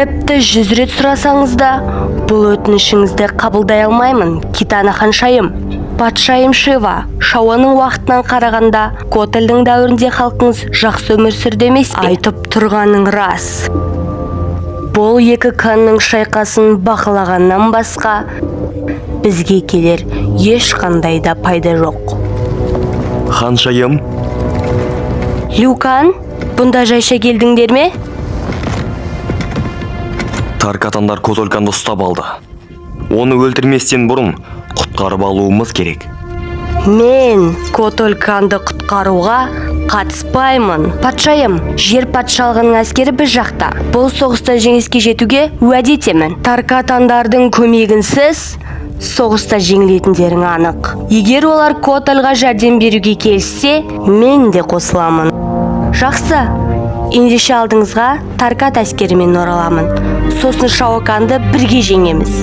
Тіпті 100 рет сұрасаңыз да, бұл өтінішіңізді қабылдай алмаймын, Китана ханшайым. Патшайым Шива, Шауаның уақытынан қарағанда, Котельдің дәуірінде халқыңыз жақсы өмір сүрді емес пе? Айтып тұрғаның рас. Бұл екі канның шайқасын бақылағаннан басқа бізге келер ешқандай да пайда жоқ. Ханшайым, Люкан, бұнда жайша келдіңдер ме? Таркатандар Котольканды ұстап алды. Оны өлтірместен бұрын құтқарып алуымыз керек. Мен Котольканды құтқаруға қатыспаймын. Патшайым, жер патшалығының әскері біз жақта. Бұл соғыста жеңіске жетуге уәде етемін. Таркатандардың көмегінсіз соғыста жеңілетіндерің анық. Егер олар Котольға жәрдем беруге келіссе, мен де қосыламын. Жақсы, ендеше алдыңызға Таркат әскерімен ораламын. Сосын Шаоканды бірге жеңеміз.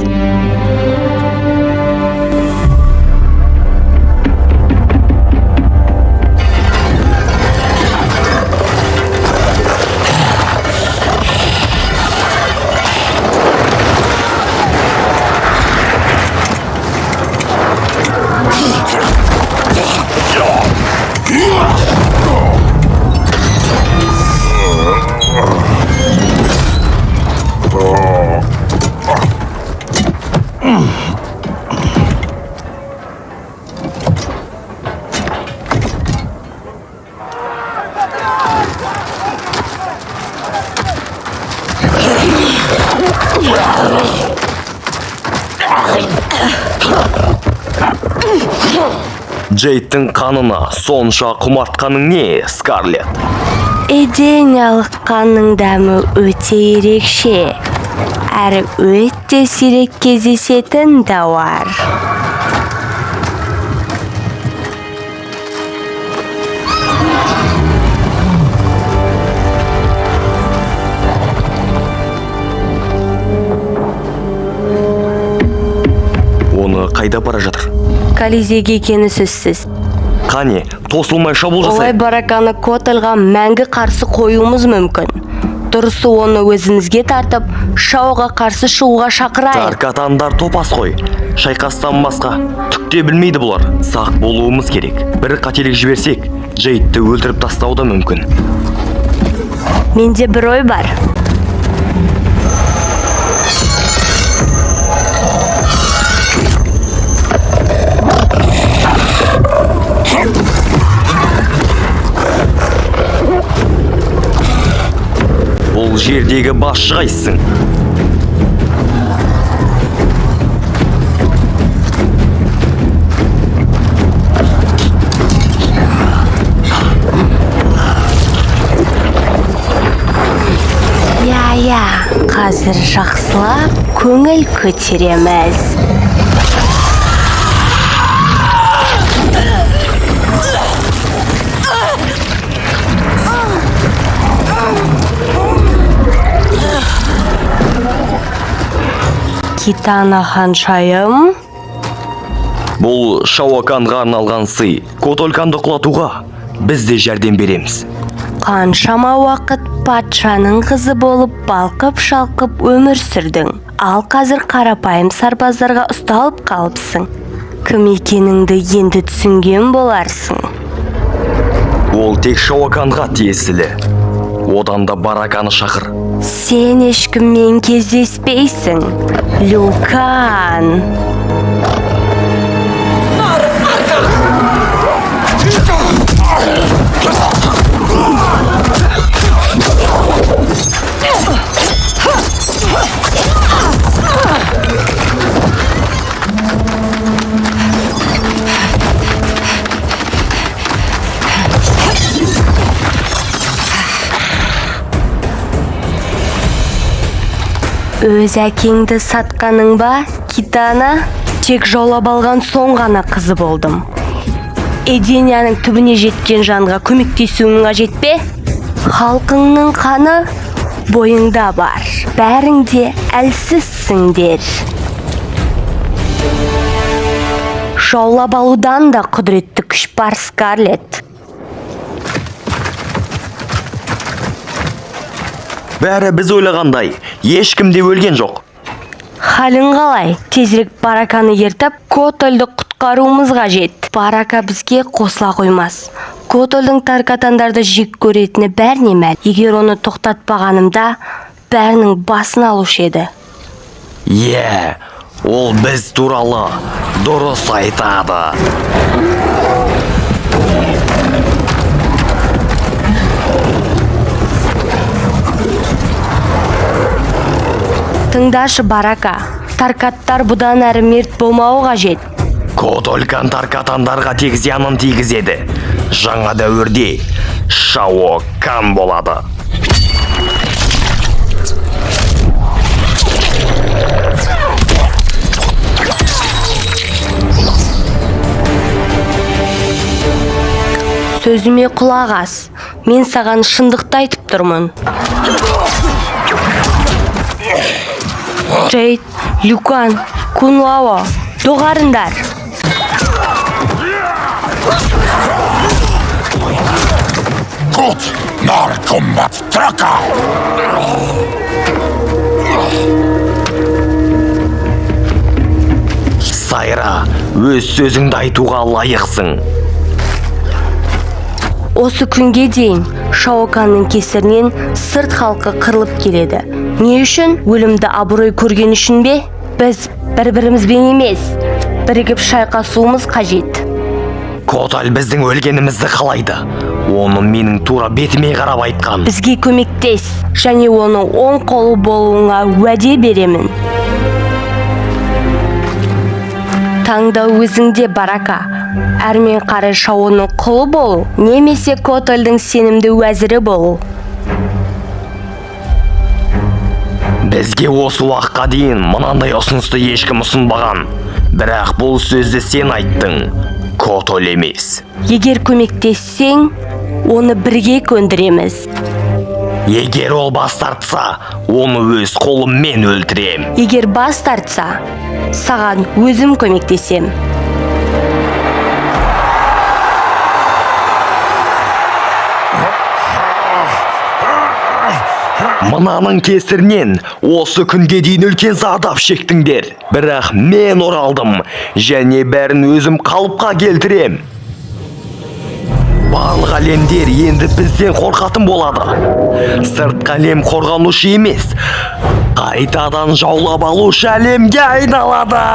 Джейдтің қанына сонша құмартқаның не, Скарлетт? Эдениялық қанның дәмі өте ерекше, әрі өте сирек кездесетін тауар. Оны қайда бара жатыр? Колизейге екені сөзсіз. Қане, тосылмай шабуыл Олай жасайық. Бараканы Котельға мәңгі қарсы қоюымыз мүмкін. Дұрысы оны өзімізге тартып, Шауға қарсы шығуға шақырайық. Таркатандар топас қой. Шайқастан басқа түк те білмейді бұлар. Сақ болуымыз керек. Бір қателік жіберсек, Джейдті өлтіріп тастау да мүмкін. Менде бір ой бар. Бұл жердегі басшы қайсың? Иә, иә, қазір жақсылап көңіл көтереміз. Китана ханшайым, Бұл Шауаканға арналған сый. Котольканды құлатуға біз де жәрдем береміз. Қаншама уақыт патшаның қызы болып балқып-шалқып өмір сүрдің. Ал қазір қарапайым сарбаздарға ұсталып қалыпсың. Кім екеніңді енді түсінген боларсың. Ол тек Шауаканға тиесілі. Одан да Бараканы шақыр. Сен ешкіммен кездеспейсің, Люкан. Өз әкеңді сатқаның ба, Китана? Тек жаулап алған соң ғана қызы болдым. Эденияның түбіне жеткен жанға көмектесуің қажет пе? Халқыңның қаны бойыңда бар. Бәрің де әлсізсіңдер. Жаулап алудан да құдіретті күш бар, Скарлетт. Бәрі біз ойлағандай, Ешкім де өлген жоқ. Халің қалай? Тезірек Бараканы ертіп, Котольді құтқаруымыз қажет. Барака бізге қосыла қоймас. Котольдің Таркатандарды жек көретіні бәріне мәлім. Егер оны тоқтатпағанымда, бәрінің басын алушы еді. Иә, ол біз туралы дұрыс айтады. Тыңдашы, Барака. Таркаттар бұдан әрі мерт болмауы қажет. Котолькан Таркатандарға тек зиянын тигізеді. Жаңа дәуірде Шао Кан болады. Сөзіме құлақ ас. Мен саған шындықты айтып тұрмын. Джейд, Люкан, Кунлао, доғарыңдар. Kut Narkombat Traka! Сайра, өз сөзіңді айтуға лайықсың. Осы күнге дейін Шаоканның кесірінен сырт халқы қырылып келеді. Не үшін? Өлімді абырой көрген үшін бе? Біз бір-бірімізбен емес, бірігіп шайқасуымыз қажет. Коталь біздің өлгенімізді қалайды. Оны менің тура бетіме қарап айтқан. Бізге көмектес және оның оң қолы болуыңа уәде беремін. Таңдау өзіңде, Барака. Әрмен қарай Шаоның құлы болу немесе Котольдің сенімді уәзірі болу. Бізге осы уақытқа дейін мынандай ұсынысты ешкім ұсынбаған. Бірақ бұл сөзді сен айттың, Котоль емес. Егер көмектессең, оны бірге көндіреміз. Егер ол бас тартса, оны өз қолыммен өлтірем. Егер бас тартса, саған өзім көмектесем. Мынаның кесірінен осы күнге дейін үлкен зардап шектіңдер. Бірақ мен оралдым және бәрін өзім қалыпқа келтірем. Барлық әлемдер енді бізден қорқатын болады. Сыртқы әлем қорғанушы емес, қайтадан жаулап алушы әлемге айналады.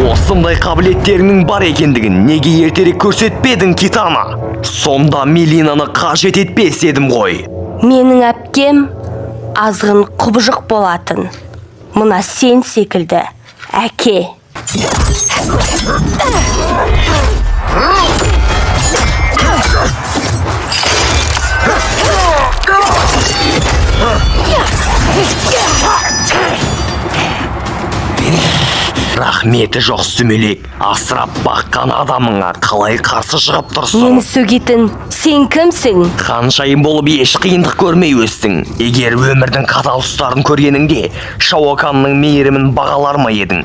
Осындай қабілеттеріңнің бар екендігін неге ертерек көрсетпедің, Китана? Сонда Мелинаны қажет етпес едім ғой. Менің әпкем азғын құбыжық болатын. Мына сен секілді әке. Рахметі жоқ сүмелек, асырап баққан адамыңа қалай қарсы шығып тұрсың? Мені сөгетін сен кімсің? Ханшайым болып еш қиындық көрмей өстің. Егер өмірдің қатал тұстарын көргеніңде, Шаоканның мейірімін бағалар ма едің?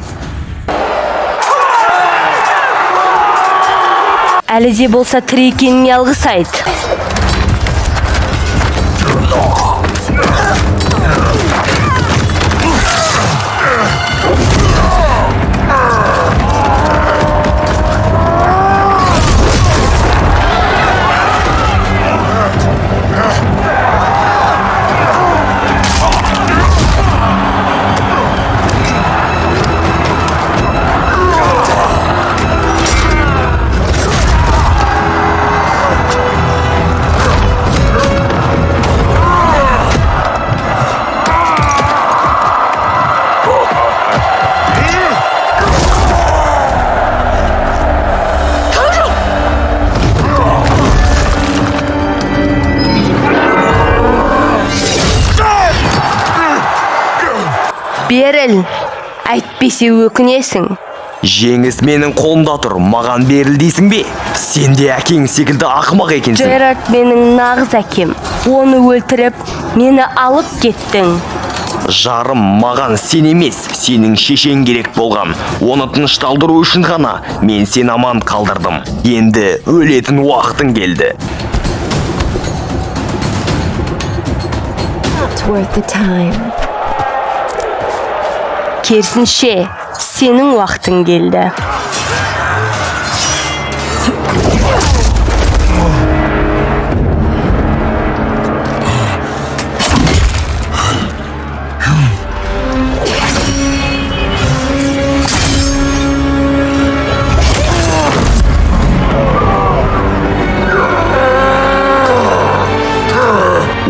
Әлі де болса тірі екеніне алғыс айт. Беріл, әйтпесе өкінесің. Жеңіс менің қолымда тұр, маған беріл дейсің бе? Сен де әкең секілді ақымақ екенсің. Джерард менің нағыз әкем. Оны өлтіріп, мені алып кеттің. Жарым, маған сен емес, сенің шешең керек болған. Оны тынышталдыру үшін ғана мен сені аман қалдырдым. Енді өлетін уақытың келді. It's worth the time. Керісінше, сенің уақытың келді.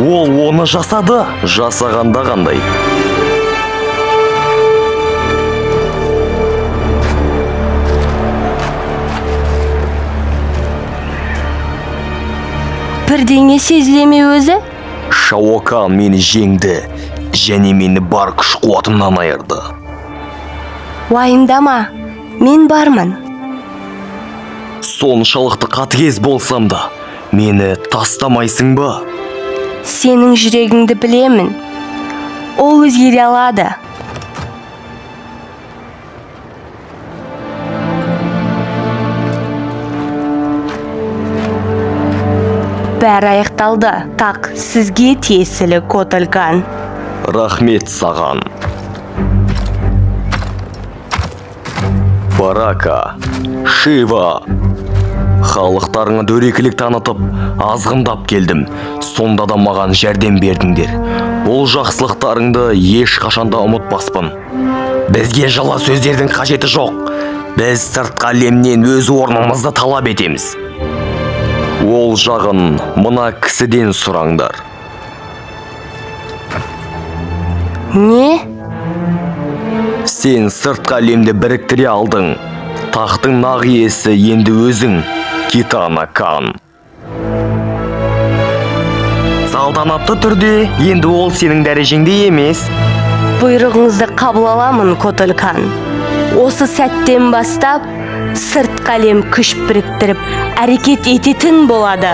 Ол оны жасады. Жасағанда қандай? Бірдеңе сезіле ме өзі? Шаокан мені жеңді және мені бар күш қуатымнан айырды. Уайымдама, мен бармын. Соншалықты қатыгез болсам да, мені тастамайсың ба? Сенің жүрегіңді білемін. Ол өзгере алады. Бәрі аяқталды. Тақ сізге тиесілі, Коталькан. Рахмет саған. Барака, Шива. Халықтарыңа дөрекілік танытып, азғындап келдім. Сонда да маған жәрдем бердіңдер. Бұл жақсылықтарыңды ешқашанда ұмытпаспын. Бізге жылы сөздердің қажеті жоқ. Біз сыртқы әлемнен өз орнымызды талап етеміз. Ол жағын мына кісіден сұраңдар. Не? Сен сыртқы әлемді біріктіре алдың. Тақтың нақ иесі енді өзің, Китана Кан. Салтанатты түрде енді ол сенің дәрежеңде емес. Бұйрығыңызды қабыл аламын, Коталькан. Осы сәттен бастап сыртқы әлем күш біріктіріп әрекет ететін болады.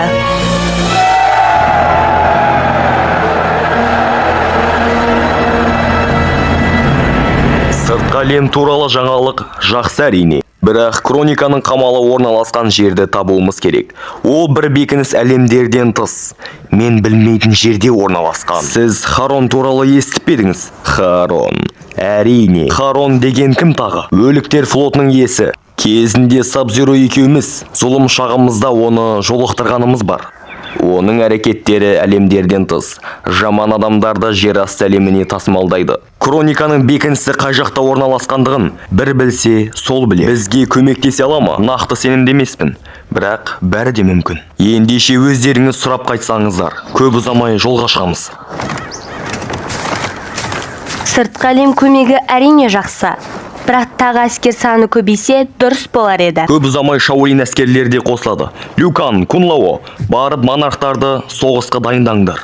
Сыртқы әлем туралы жаңалық жақсы, әрине. Бірақ Крониканың қамалы орналасқан жерді табуымыз керек. Ол бір бекініс әлемдерден тыс. Мен білмейтін жерде орналасқан. Сіз Харон туралы естіп пе едіңіз? Харон. Әрине. Харон деген кім тағы? Өліктер флотының иесі. Кезінде Сабзиро екеуміз зұлым шағымызда оны жолықтырғанымыз бар. Оның әрекеттері әлемдерден тыс, жаман адамдарды жер асты әлеміне тасымалдайды. Крониканың бекінісі қай жақта орналасқандығын бір білсе, сол білер. Бізге көмектесе ала ма? Нақты сенімді емеспін. Бірақ бәрі де мүмкін. Ендеше өздеріңіз сұрап қайтсаңыздар, көп ұзамай жолға шығамыз. Сыртқы әлем көмегі әрине жақсы. Бірақ тағы әскер саны көбейсе дұрыс болар еді. Көп ұзамай Шаолин әскерлері де қосылады. Люкан, Кунлао, барып монархтарды соғысқа дайындаңдар.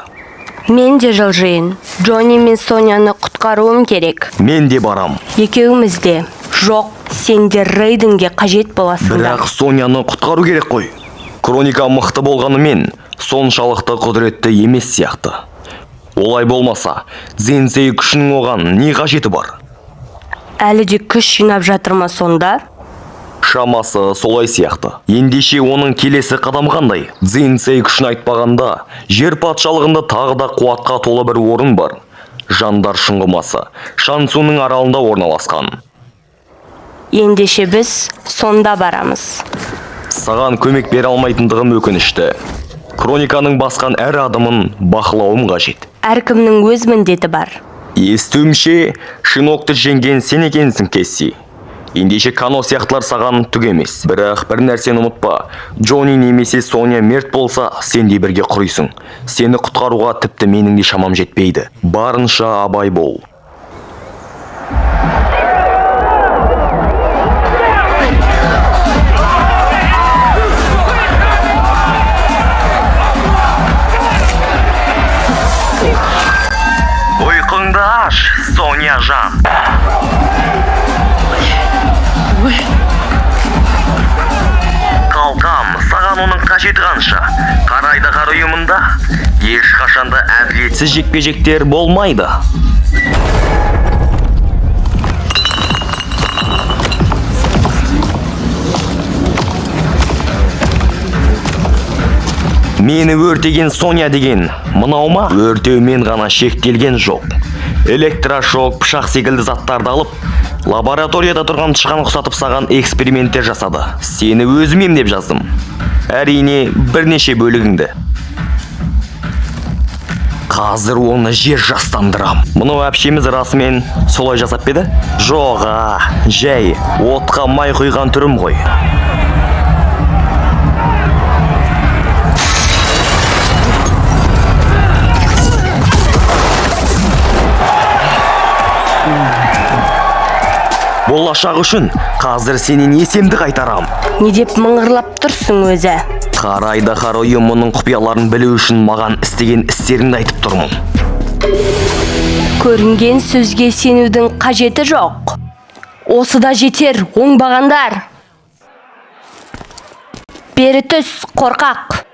Мен де жылжиын. Джонни мен Соняны құтқаруым керек. Мен де барам. Екеуміз де. Жоқ, сендер Рейденге қажет боласыңдар. Бірақ Соняны құтқару керек қой. Кроника мықты болғанымен, соншалықты құдіретті емес сияқты. Олай болмаса, Дзенсей күшінің оған не қажеті бар? Әлі де күш жинап жатыр ма сонда? Шамасы солай сияқты. Ендеше оның келесі қадамы қандай? Дзинсей күшін айтпағанда, жер патшалығында тағы да қуатқа толы бір орын бар. Жандар шұңғымасы, Шансуның аралында орналасқан. Ендеше біз сонда барамыз. Саған көмек бере алмайтындығым өкінішті. Крониканың басқан әр адымын бақылауым қажет. Әркімнің өз міндеті бар. Естуімше, Шинокты жеңген сен екенсің, Кесси. Ендеше Кано сияқтылар саған түк емес. Бірақ бір нәрсені ұмытпа. Джонни немесе Соня мерт болса, сен де бірге құрисың. Сені құтқаруға тіпті менің де шамам жетпейді. Барынша абай бол. Ұйқыңды аш, Соня. Жан. Қалқам, саған оның қажеті қанша? Қара айдаһар ұйымында ешқашанда әділетсіз жекпе-жектер болмайды. Мені өртеген Соня деген мынау ма? Өртеумен ғана шектелген жоқ. Электрошок, пышақ секілді заттарды алып, лабораторияда тұрған тышқан ұқсатып саған эксперименттер жасады. Сені өзім емдеп жаздым. Әрине, бірнеше бөлігіңді. Қазір оны жер жастандырам. Мынау әпшеміз расымен солай жасап па еді? Жоқ, а, жай, отқа май құйған түрім ғой. Болашақ үшін қазір сенен есемді қайтарам. Не деп мыңғырлап тұрсың өзі? Қара айдаһар ұйымының құпияларын білу үшін маған істеген істеріңді айтып тұрмын. Көрінген сөзге сенудің қажеті жоқ. Осы да жетер, оңбағандар. Бері түс, қорқақ.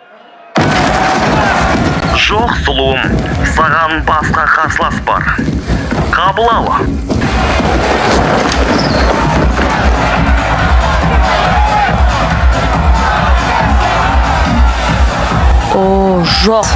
Жоқ, сұлуым, саған басқа қарсылас бар. Қабыл ал. О, жоқ.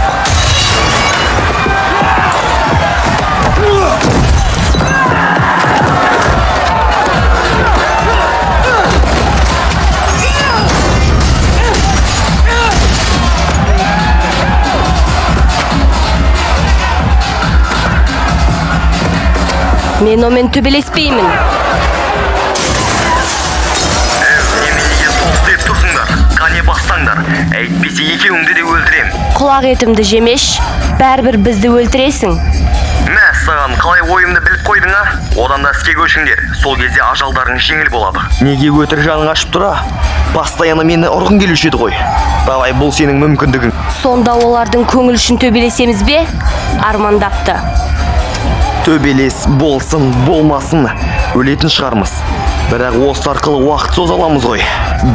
Мен онымен төбелеспеймін. Неменеге сол істеп тұрсыңдар? Қане бастаңдар. Әйтпесе екеуіңді де өлтірем. Құлақ етімді жемеш, бәрібір бізді өлтіресің. Мә, саған қалай ойымды біліп қойдың, а? Одан да іске көшіңдер. Сол кезде ажалдарың жеңіл болады. Неге өтірік жаның ашып тұра? Постоянно мені ұрғың келуші еді ғой. Давай, бұл сенің мүмкіндігің. Сонда олардың көңіл үшін төбелесеміз бе? Армандапты. Төбелес болсын, болмасын, өлетін шығармыз. Бірақ осы арқылы уақыт соза аламыз ғой.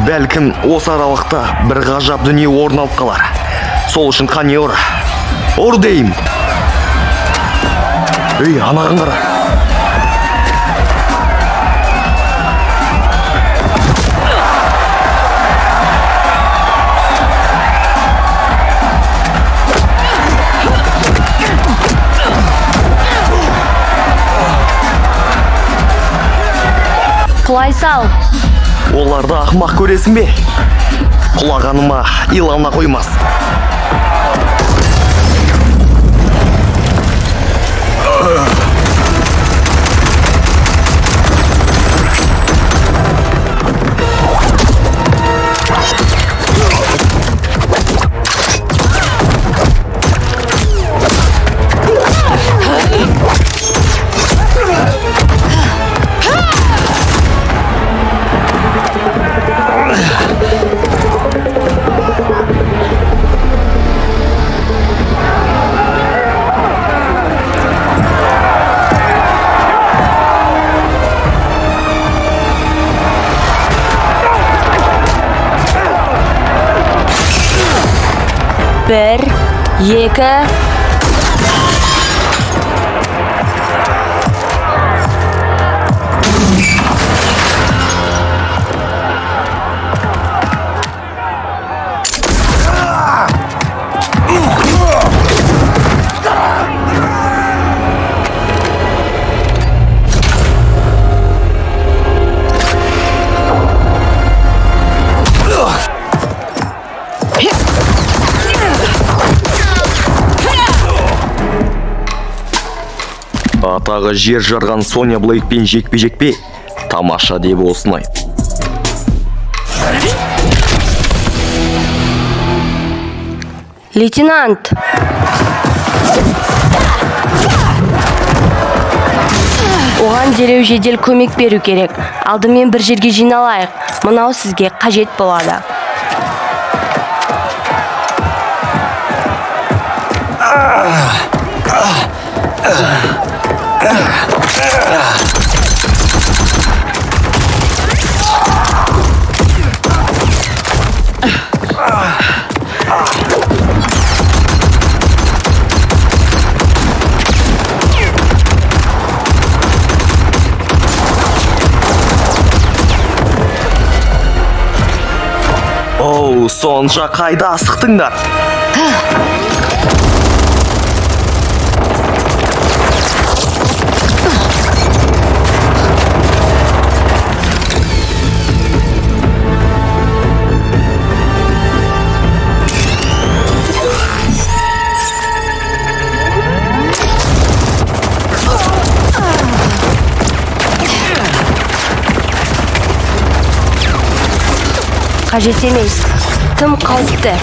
Бәлкім осы аралықта бір ғажап дүние орын алып қалар. Сол үшін қане ұр. Ұр деймін. Ей, анаған қара. Құлай сал. Оларды ақымақ көресің бе? Құлағаныма илана қоймас. Бір, екі. Атағы жер жарған Соня Блейдпен жекпе-жекпе тамаша деп осыны айт. Лейтенант! Оған дереу жедел көмек беру керек. Алдымен бір жерге жиналайық. Мынау сізге қажет болады. Сонша қайда асықтыңдар? Қажет емес. Тым қауіпті.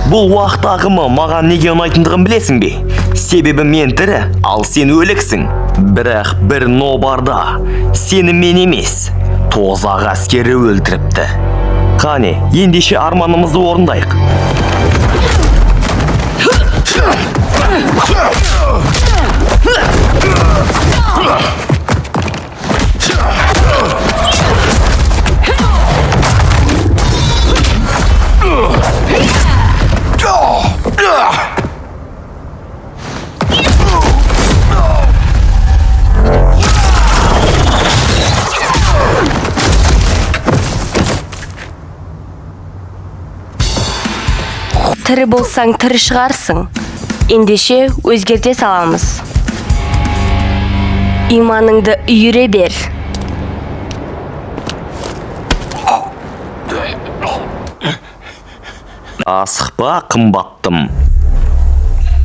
Бұл уақыт ағымы маған неге ұнайтындығын білесің бе? Себебі мен тірі, ал сен өліксің. Бірақ бір но барда сені мен емес, тозақ әскері өлтіріпті. Қане, ендеше арманымызды орындайық. Тірі болсаң, тірі шығарсың. Ендеше өзгерте саламыз. Иманыңды үйіре бер. Асықпа, қымбаттым.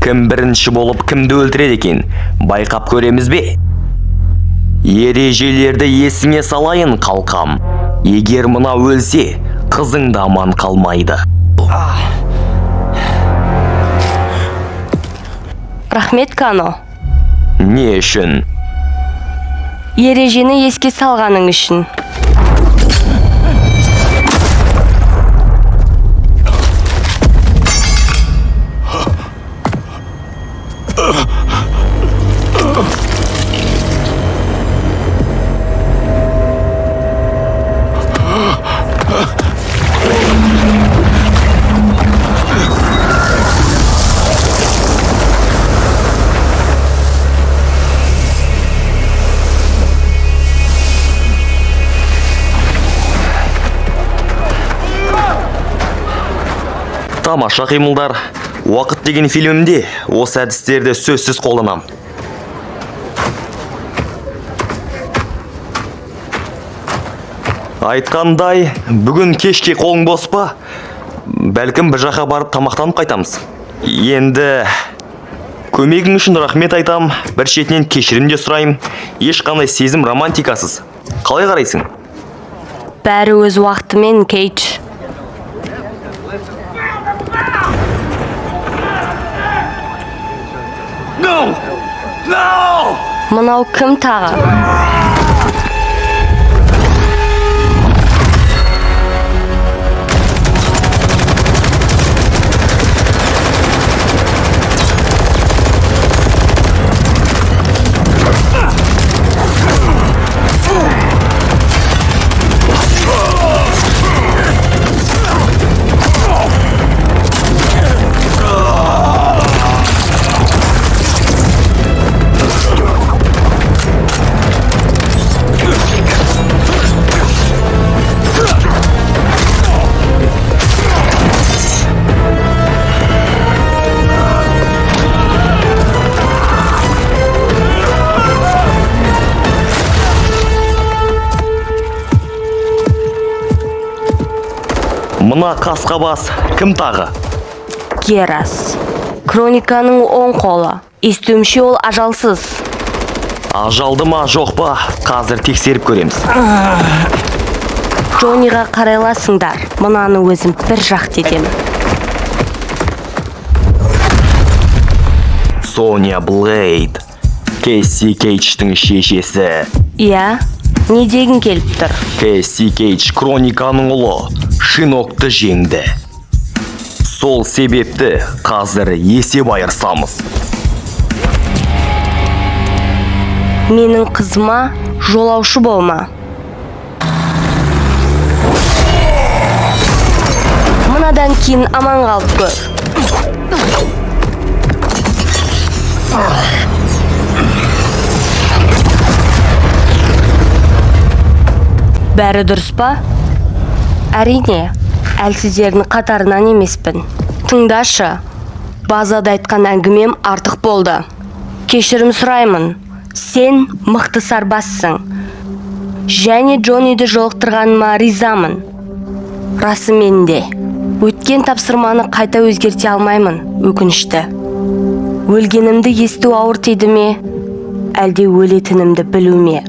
Кім бірінші болып кімді өлтіреді екен, байқап көреміз бе? Ережелерді есіңе салайын, қалқам. Егер мына өлсе, қызың да аман қалмайды. Рахмет, Кано. Не үшін? Ережені еске салғаның үшін. Тамаша қимылдар. Уақыт деген фильмімде осы әдістерді сөзсіз қолданам. Айтқандай, бүгін кешке қолың бос па? Бәлкім бір жаққа барып тамақтанып қайтамыз. Енді көмегің үшін рахмет айтам, бір шетінен кешірім де сұрайым. Ешқандай сезім романтикасыз. Қалай қарайсың? Бәрі өз уақытымен, Кейдж. Мынау кім тағы? Мына қасқабас кім тағы? Герас. Крониканың оң қолы. Естуімше, ол ажалсыз. Ажалды ма, жоқ па, қазір тексеріп көреміз. Джонниға қарайласыңдар. Мынаны өзім бір жақты етемін. Соня Блейд. Кэсси Кейдждің шешесі. Иә, не дегің келіп тұр? Кэсси Кейдж Крониканың ұлы. Шинокты жеңді. Сол себепті қазір есеп айырсамыз. Менің қызыма жолаушы болма. Мынадан кейін аман қалып көр. Бәрі дұрыс па? Әрине, әлсіздердің қатарынан емеспін. Тыңдашы, базада айтқан әңгімем артық болды. Кешірім сұраймын. Сен мықты сарбазсың. Және Джонниді жолықтырғаныма ризамын. Расымен де. Өткен тапсырманы қайта өзгерте алмаймын, өкінішті. Өлгенімді есту ауыр тиді ме, әлде өлетінімді білу ме?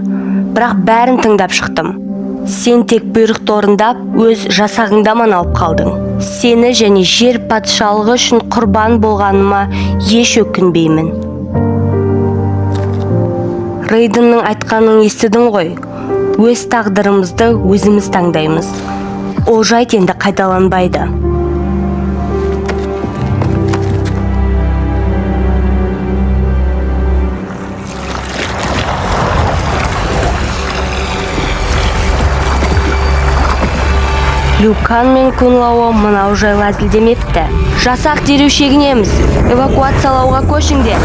Бірақ бәрін тыңдап шықтым. Сен тек бұйрықты орындап, өз жасағыңды аман алып қалдың. Сені және жер патшалығы үшін құрбан болғаныма еш өкінбеймін. Рейденнің айтқанын естідің ғой. Өз тағдырымызды өзіміз таңдаймыз. Ол жайт енді қайталанбайды. Люкан мен Кунлао мынау жайлы әзілдемепті. Жасақ дереу шегінеміз. Эвакуациялауға көшіңдер.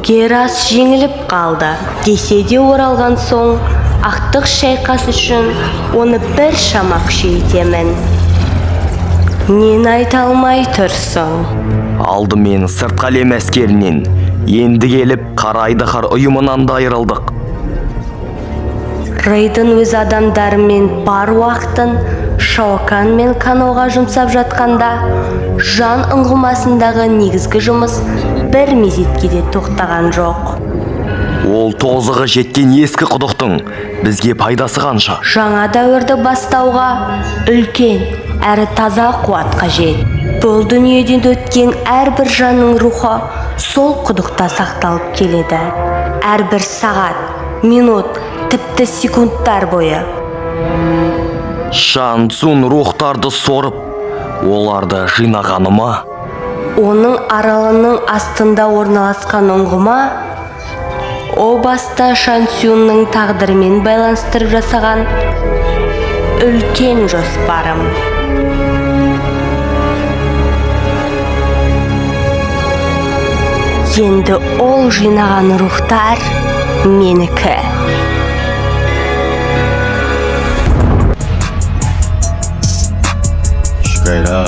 Герас жеңіліп қалды. Десе де оралған соң, ақтық шайқас үшін оны бір шама күшейтемін. Нені айта алмай тұрсың? Алдымен сыртқы әлем әскерінен, енді келіп қара айдаһар ұйымынан да айырылдық. Рейден өз адамдарымен бар уақытын Шаокан мен Каноға жұмсап жатқанда, жан ұңғымасындағы негізгі жұмыс бір мезетке де тоқтаған жоқ. Ол тозығы жеткен ескі құдықтың бізге пайдасы қанша? Жаңа дәуірді бастауға үлкен әрі таза қуат қажет. Бұл дүниеден өткен әрбір жанның рухы сол құдықта сақталып келеді. Әрбір сағат, минут, тіпті секундтар бойы. Шан Цун рухтарды сорып, оларды жинағаны ма? Оның аралының астында орналасқан ұңғыма о баста Шансюнның тағдырымен байланыстырып жасаған үлкен жоспарым. Енді ол жинаған рухтар менікі. Шкайра.